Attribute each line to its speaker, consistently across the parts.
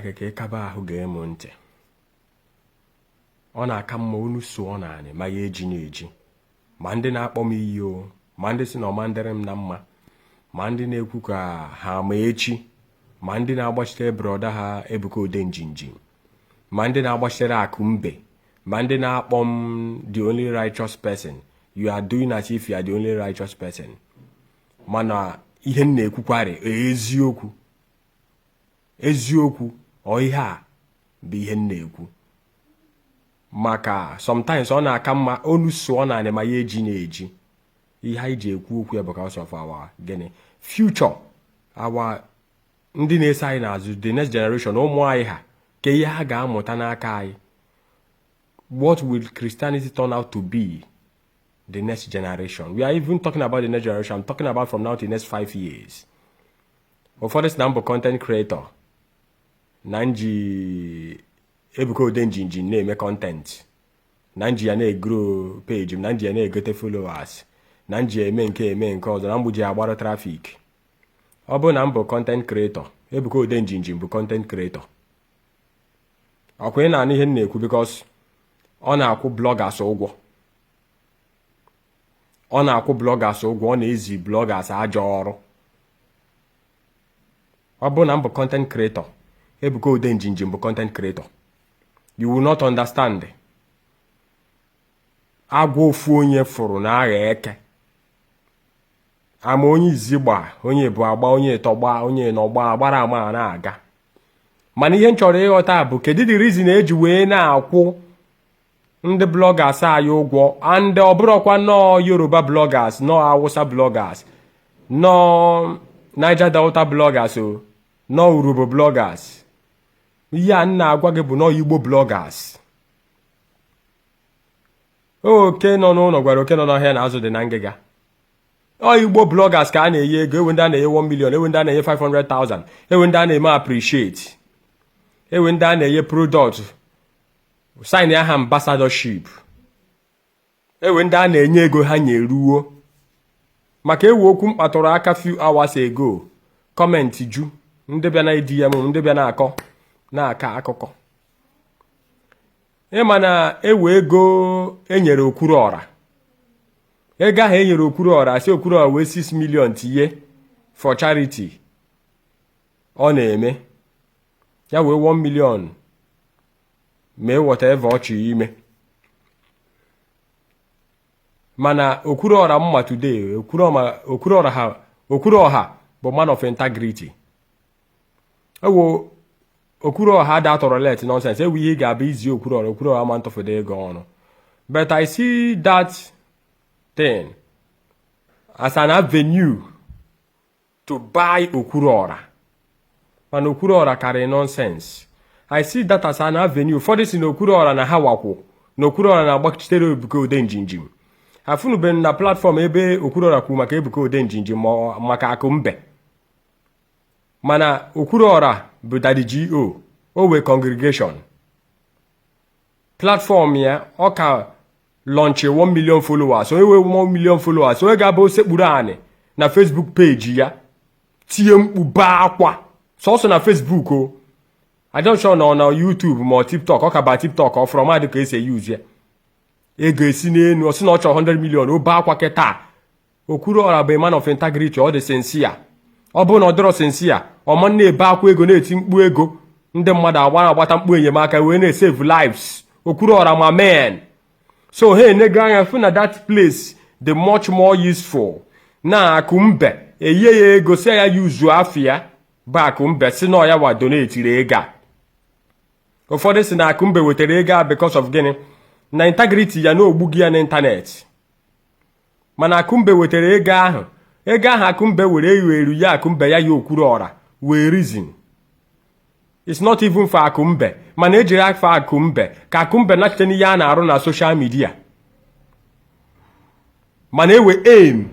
Speaker 1: gị ka ị kaba ahụ gee m ntị. Ọ na-aka mma onu sụọ naanị ma ya eji na-eji, ma ndị na-akpọ m iyi o, ma ndị si na ọma ndịrị m na mma, ma ndị na-ekwu ka ha ma echi, ma ndị na-agbachitere brother ha Ebuka Odenjinji, ma ndị na-agbachitere akụ mbe, ma ndị na-akpọ m the only righteous person. You are doing as if you are the only righteous person, mana ihe m na-ekwukwarị eziokwu eziokwu. Ọ ihe a bụ ihe m na-ekwu, maka sometimes ọ na-aka mma olu sụọ naanị ma ya eji na-eji. Ihe anyị ji ekwu okwu ya because of our gịnị, future, our ndị na-eso anyị n'azụ, the next generation, ụmụ anyị ha, ka ihe ha ga-amụta n'aka anyị. What will Christianity turn out to be, the next generation? We are even talking about the next generation. I'm talking about from now to the next 5 years. Ụfọdụ si na m bụ content creator, na nji Ebuka Odenjinji na-eme content, na nji ya na-egrow page m, na nji ya na-egote followers, na nji eme nke eme nke ọzọ, na mgbu ji agbara traffic. Ọ bụrụ na m bụ content creator, Ebuka Odenjinji bụ content creator. Ọkwa ị na-anụ ihe m na-ekwu? Because ọ na-akwụ bloggers ụgwọ, ọ na-akwụ bloggers ụgwọ, ọ na-ezi bloggers ajọ ọrụ. Ọ bụrụ na m bụ content creator, Ebuka Odenjinji bụ content creator. You will not understand. Agwa ofu onye fụrụ na agha eke ama onye izi gba, onye bụ agba, onye tọgba, onye nọgba agbara ama na-aga. Mana ihe m chọrọ ịghọta bụ, kedu the reason eji wee na-akwụ ndị bloggers anyị ụgwọ? And ọ bụrụkwa nọọ Yoruba bloggers, nọọ Hausa bloggers, nọọ Niger Delta bloggers o, nọọ Urhobo bloggers. Ihe a m na-agwa gị bụ nọọ Igbo bloggers. Oke nọ n'ụlọ gwara oke nọ n'ọhịa na azụ dị na ngịga. Ọ Igbo bloggers ka a na-enye ego. Ewe ndị a na-enye 1 million, ewe ndị a na-enye 500,000, ewe ndị a na-eme appreciate, ewe ndị a na-enye product, sign aha ambassadorship, ewe ndị a na-enye ego ha nyeruo. Maka ewu okwu m kpatụrụ aka few hours ago, comment ju ndị bịa na DM m, ndị bịa na-akọ na-akọ akụkọ. Ịma na ewe ego enyere Okwuru Ọra, ego ahụ enyere Okwuru Ọra, si Okwuru Ọra wee 6 million tinye for charity ọ na-eme ya, wee 1 million mee whatever ọ chọrọ ime. Mana Okwuru Ọra mma today, Okwuru Ọra ha, Okwuru Ọha bụ man of integrity. Ewo, Okwuru Ọha da tolerate nonsense. Ewu ihe ị ga-abụ izi Okwuru Ọra, Okwuru Ọha ma ntụfudo ego ọnụ. But I see that thing as an avenue to buy Okwuru Ọra, mana Okwuru Ọra karịrị nonsense. I see that as an avenue. Ụfọdụ si na Okwuru Ọra na ha wakwụ na Okwuru Ọra na-agbachitere Ebuka Odenjinjim. Afụnụbeghị na platform ebe Okwuru Ọra kwuru maka Ebuka Odenjinjim ma maka akụ mbe. Mana Okwuru Ọra bụ Daddy G.O. O wee congregation platform ya, ọ ka launch 1 million followers. Onye wee 1 million followers, onye ga-abụ osekpuru anị na Facebook page ya tie mkpu, bee akwa sọsọ na Facebook o. I don't sure na ọ na YouTube ma ọ TikTok. Ọ ka ba TikTok ọ fọrọ mmadụ ka esi eyuzu ya. Ego esi n'elu, ọ sị na ọ chọrọ 100 million, o bee akwa kịta. Okwuru Ọra bụ a man of integrity. Ọ dị sincere. Ọ bụrụ na ọ dịrọ sincere, ọma na-ebe akwa ego, na-eti mkpu ego, ndị mmadụ agba agbata mkpu enyemaka wee na-esave lives. Okwuru Ọra ma men so ha enego anya fụ na that place dị much more useful na akụ mbe eyie ya ego, si ya yuzuo afịa bụ akụ mbe, si na ya wa donatiri ego a. Ụfọdụ si na akụ mbe wetara ego a because of gịnị? Na integrity ya na ogbugi ya n'ịntanetị. Mana akụmbe wetara ego ahụ, ego ahụ akụmbe were eyu eru ya, akụmbe ya ya Okwuru Ọra wee reason. It's not even for akụmbe, mana ejiri afọ akụmbe ka akụmbe nachite n'ihe a na-arụ na social media. Mana ewe aim,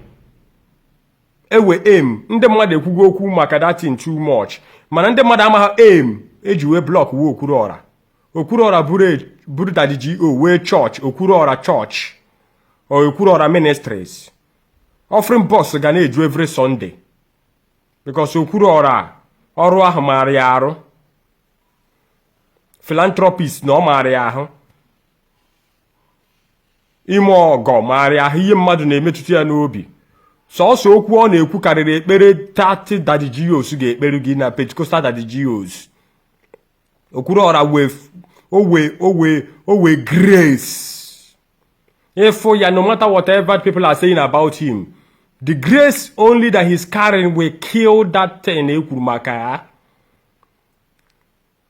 Speaker 1: ewe aim, ndị mmadụ ekwugo okwu maka that thing too much, mana ndị mmadụ amaghị aim eji wee block wee Okwuru Ọra. Okwuru Ọra buru Daddy G.O. wee church, Okwuru Ọra church or Okwuru Ọra Ministries, offering box ga na-eju every Sunday, because Okwuru Ọra ọrụ ahụ maara ya arụ. Philanthropist na ọ maara ya ahụ, ime ọgọ maara ya ahụ, ihe mmadụ na-emetụta ya n'obi. Sọọsọ okwu ọ na-ekwu karịrị ekpere 30 Daddy G.O.s ga-ekpere gị na Pentecostal Daddy G.O.s. Okwuluọra wee owe owe owe grace ịfụ ya. No matter whatever people are saying about him, the grace only that he's carrying will kill that thing e kwuru maka ya.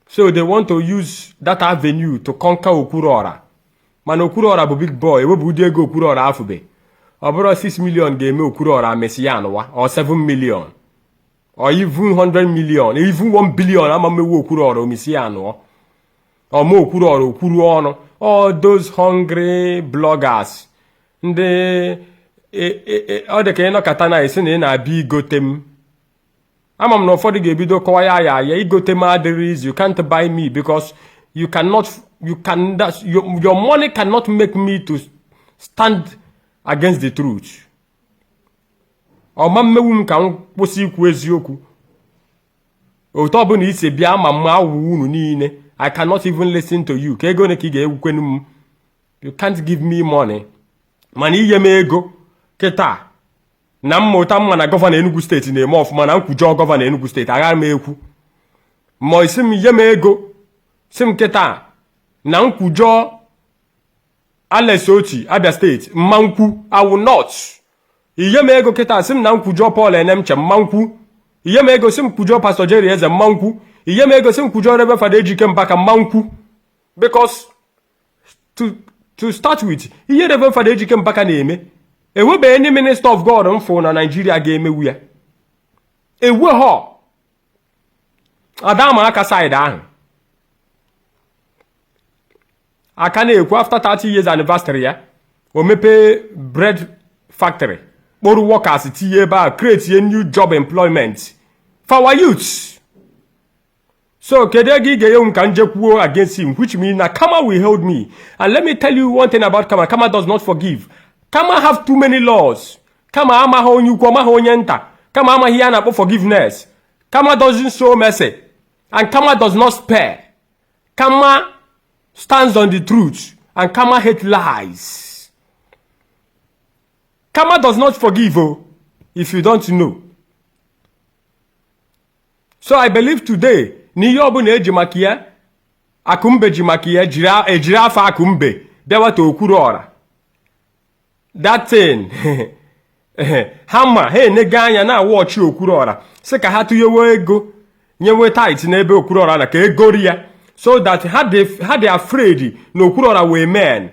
Speaker 1: So they want to use that avenue to conquer Okwuluọra, mana Okwuluọra bụ big boy. Ewepụ ụdị ego Okwuluọra afụbe, ọ bụrụ 6 million ga-eme Okwuluọra mesi ya anụwa, or 7 million, or even 100 million, even 1 billion, ama mmewu Okwuluọra omisi ya anụọ ọma. Okwuluọra okwuru ọnụ. All those hungry bloggers ndị ọ dị ka ịnọkọta na esi na ị na-abịa igote m. Ama m na ụfọdụ ga-ebido kọwa ya ya ya igote m adịrị easy. You can't buy me because you cannot, you can your money cannot make me to stand against the truth. Ọma mmewu m ka m kwụsị ikwu eziokwu. Otu ọbụla isi bịa ma mma awụ unu niile, I cannot even listen to you. Ka ego ole ka ị ga-ewukwenu m? You can't give me money. Mana inye m ego kịta na mmụta mma na gọvanọ Enugu Steeti na-eme ọfụma na nkwujọ gọvanọ Enugu Steeti, agha m ekwu. Ma isi m nye m ego, si m kịta na nkwujọ Alex Oti, Abia Steeti, mma nkwu, I will not. Inye m ego kịta, si m na nkwujọ Paul Enemche, mma nkwu. Inye m ego, si m kwujọ Pastor Jerry Eze, mma nkwu. Inye m ego, si m kwujọ Reverend Fada Ejike Mbaka, mma nkwu. Because to start with, ihe Reverend Fada Ejike Mbaka na-eme, enwebeghị any minister of God m fụ na Nigeria ga-emewu ya. Enweghọ adama aka side ahụ aka na-ekwu. After 30 years anniversary ya, o mepee bread factory, kpọrọ workers tinye ebe a, create a new job employment for our youths. So kedu ego ị ga-enye m ka m jekwuo against him? Which means na karma will hold me. And let me tell you one thing about karma: karma does not forgive. Karma have too many laws. Karma amaghị onye ukwu, amaghị onye nta. Karma amaghị ihe a na-akpọ forgiveness. Karma doesn't show mercy and karma does not spare. Karma stands on the truth and karma hate lies. Karma does not forgive, oh, if you don't know. So I believe today na ihe ọbụla eji maka ya, Akụmbe ji maka ya ejiri afọ Akụmbe bịawata Okwuru Ọra, that thing ha ma ha enego anya na awọchi Okwuru Ọra, sị ka ha tụnyewe ego, nyewe tithe n'ebe Okwuru Ọra na ka egori ya, so that ha dị afraid na Okwuru Ọra wee men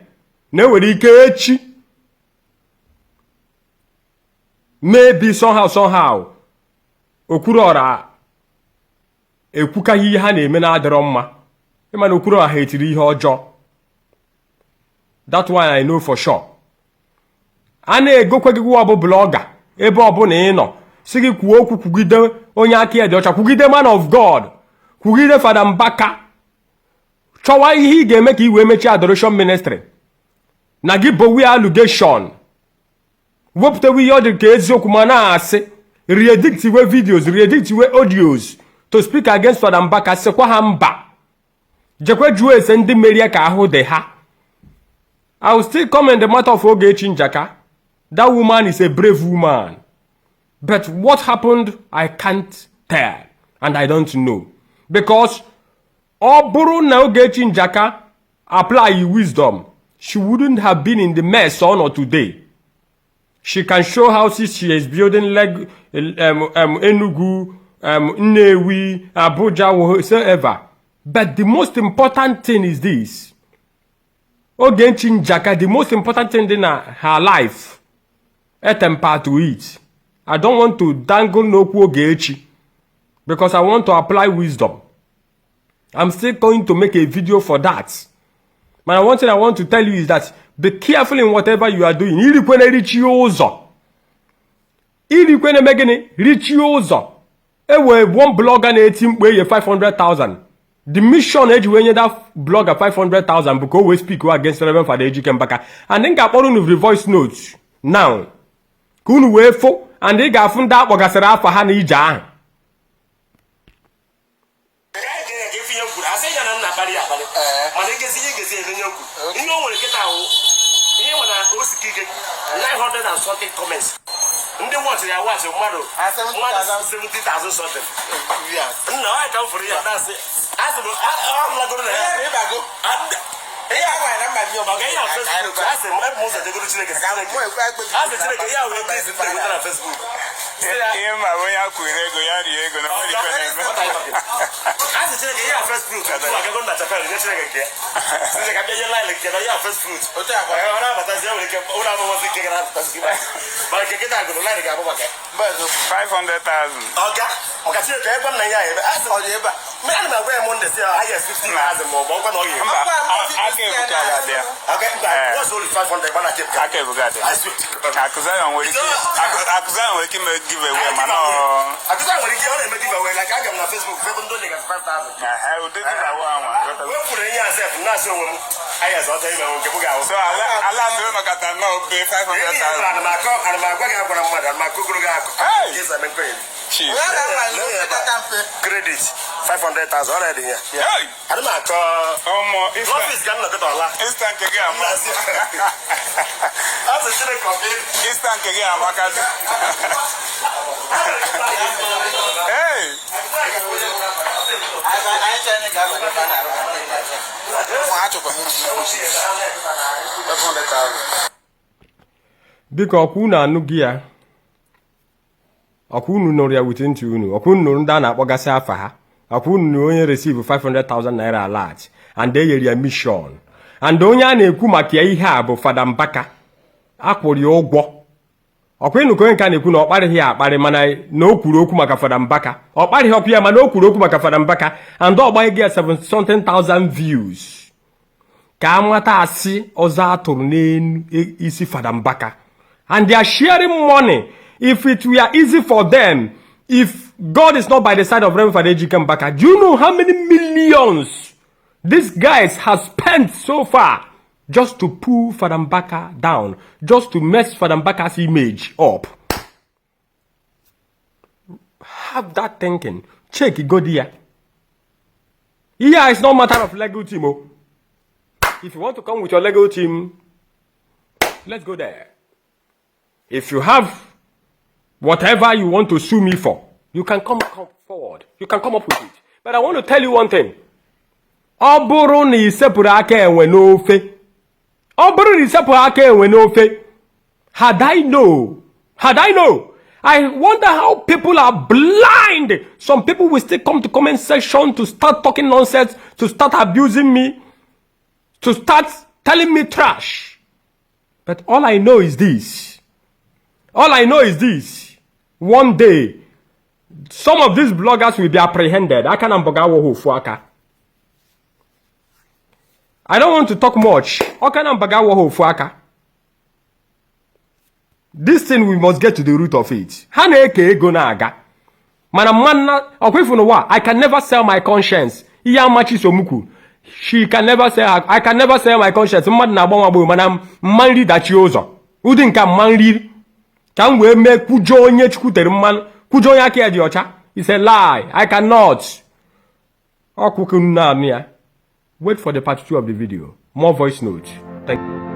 Speaker 1: na enwere ike echi, maybe somehow somehow, Okwuru Ọra ekwukaghị ihe ha na-eme na-adịrọ mma. Ịma na Okwuru Ọra ha etiri ihe ọjọọ. That one I know for sure. A na-egokwe gị ọbụ blogger, ebe ọbụla ị nọ, si gị kwuo okwu, kwugide onye aka ya dị ọcha, kwugide man of God, kwugide Fada Mbaka, chọwa ihe ị ga-eme ka ị wee mechie adoration ministry na gị bowe allegation, wepụtawa ihe ọ dị ka eziokwu ma na-asị, re-edit we videos, re-edit we audios to speak against Fada Mbaka, sịkwa ha mba, jekwe jụọ ese ndị merie ka ahụ dị ha. I will still come in the matter of Ogechi Njaka. That woman is a brave woman, but what happened, I can't tell and I don't know, because ọ bụrụ na Ogechi Njaka apply wisdom, she wouldn't have been in the mess ọ nọ today. She can show houses she is building, like Enugu, Nnewi, Abuja, whatsoever. But the most important thing is this: Ogechi Njaka, the most important thing in her life, etemper to it. I don't want to dangle n'okwu Ogechi because I want to apply wisdom. I'm still going to make a video for that. But one thing I want to tell you is that be careful in whatever you are doing. Irikwene richie ụzọ. Irikwene eme gịnị? Richie ụzọ. E wee one blogger na-eti mkpu eye 500,000. The mission eji wee nye that blogger 500,000 bụ ka o wee speak against Reverend Fada Ejike Mbaka. And m ga-akpọrọ unu the voice notes now ka unu wee fụ, and ị ga-afụ ndị akpọgasịrị afa ha na ije ahụ.
Speaker 2: Ka anyị ga-efe ihe m kwuru, asị ya na nna akparị ya akparị. Ike 900 and something comments. Ndị watch ya watch mmadụ
Speaker 3: Ah,
Speaker 2: mmadụ
Speaker 3: 70,000.
Speaker 2: 70,000 something.
Speaker 3: Viewers.
Speaker 2: Nna ọ ka m fụrụ ya na-asị asị m amụlagoro na ya.
Speaker 3: Ihe ịbago.
Speaker 2: Ihe
Speaker 3: Ihe a nwere na mba ndị ọbụla.
Speaker 2: maka ihe a Facebook, asị m ebe m ụzọ jegoro Chineke sị Chineke, asị Chineke ya wee ezi ndị enweta na Facebook. Sị ya,
Speaker 4: Ihe ma bụ onye a kwụrụ ego ya rie ego na nwere ife na-eme.
Speaker 2: Asị Chineke ihe a first fruit tupu agago na chapel nye Chineke nke ya. Sị ka bịa nye line nke na ihe a first fruit.
Speaker 3: Otu a kwa.
Speaker 2: Ọ na-abatazi, e nwere ike ụlọ abụghịzi nke gara abatazi gị, mana nke kịta gụrụ line ga-abụ maka ya.
Speaker 3: Mba eziokwu.
Speaker 4: 500,000.
Speaker 2: Ọga maka Chineke egbe m na ihe a eme, asị
Speaker 3: Ọ dị ebe a.
Speaker 2: m ana m agwa ya Monday, sị ya highest 50,000 ma ọ bụ ọkwa na ọ ga-eme.
Speaker 4: Mba, aka ebuka ga-adị ya.
Speaker 2: Okay, mba,
Speaker 4: Eh.
Speaker 2: what's only 500 gbana Cape?
Speaker 4: Aka ebuka dị.
Speaker 2: I swear to God.
Speaker 4: Akụzayon nwere ike Akụzayon nwere ike ime giveaway, mana ọ
Speaker 2: Akụzayon nwere ike ọ na-eme giveaway, like aga m na Facebook febe ndị onye gasị 5000.
Speaker 4: Ehe, ụdị giveaway anwa.
Speaker 2: Wee kwuru ihe a sef na-asị onwe m anyị ọzọ ime nke m ga-ahụ.
Speaker 4: So ala ala ndụ maka ta nnọọ be 500,000.
Speaker 2: Ana m akọ, ana m agwa gị, agwara mmadụ, ana m akọ ogologo akụ.
Speaker 4: Hey!
Speaker 2: Ka esi eme nkwenye.
Speaker 4: Chief.
Speaker 3: Onye na mba ndị ọbụla mfe.
Speaker 2: Credit 500,000 ọ na-ede ya.
Speaker 4: Hey!
Speaker 2: Ana m akọ
Speaker 4: Ọmọ Ista.
Speaker 2: N'ọfịs ka m nọkọta ọla.
Speaker 4: Ista nke gị ama.
Speaker 2: Asị Chineke ọ bụ
Speaker 4: Ista nke gị amakazi. Hey!
Speaker 3: Anyị chọrọ ndị ga-aba ebe a na-arụ na ndị Naịjirịa. Ụmụ ha chọkwa ha 500,000.
Speaker 1: Biko, ọkwa unu anụghị ya? Ọkwa unu nụrụ ya with ntị unu? Ọkwa unu nụrụ ndị a na-akpọgasị afa ha? Ọkwa unu nụrụ onye receive 500,000 naira alert and e nyere ya mission? And onye a na-ekwu maka ya ihe a bụ Fada Mbaka, akwụrụ ya ụgwọ. Ọkwa ịnụ ka onye nke a na-ekwu na ọ kparịghị ya akparị, mana na o kwuru okwu maka Fada Mbaka. Ọ kparịghị ọkụ ya, mana o kwuru okwu maka Fada Mbaka and ọ gbaghị ya 7 something thousand views ka amata asị ọzọ atụrụ n'elu isi Fada Mbaka. And they are sharing money. If it were easy for them, if God is not by the side of Reverend Father Ejike Mbaka, do you know how many millions these guys have spent so far just to pull Fada Mbaka down, just to mess Fada Mbaka's image up? Have that thinking. Check go there. Yeah, it's not matter of legal team. Oh. If you want to come with your legal team, let's go there. If you have whatever you want to sue me for, you can come forward. You can come up with it. But I want to tell you one thing. Ọ bụrụ na ị sepụrụ aka enwe n'ofe, ọ bụrụ na ị sepụrụ aka enwe n'ofe, had I know, had I know, I wonder how people are blind. Some people will still come to comment section to start talking nonsense, to start abusing me, to start telling me trash. But all I know is this. All I know is this. One day, some of these bloggers will be apprehended. Aka na mbọga awụghị ofu aka. I don't want to talk much. Aka na mbaga awụghị ofu aka. This thing, we must get to the root of it. Ha na-eke ego na-aga. Mana mmanna ọkwa ifu n'ụwa, I can never sell my conscience. Ihe amachi somukwu. She can never sell her, I can never sell my conscience. Mmadụ na-agbanwe agbụrụ, mana mma nri dachie ụzọ. Ụdị nke mma nri ka m wee mee kwujọ onye Chukwu tere mmanụ, kwujọ onye aka ya dị ọcha. It's a lie. I cannot. Ọkwụkwụ naanị ya. Wait for the part 2 of the video. More voice notes. Thank you.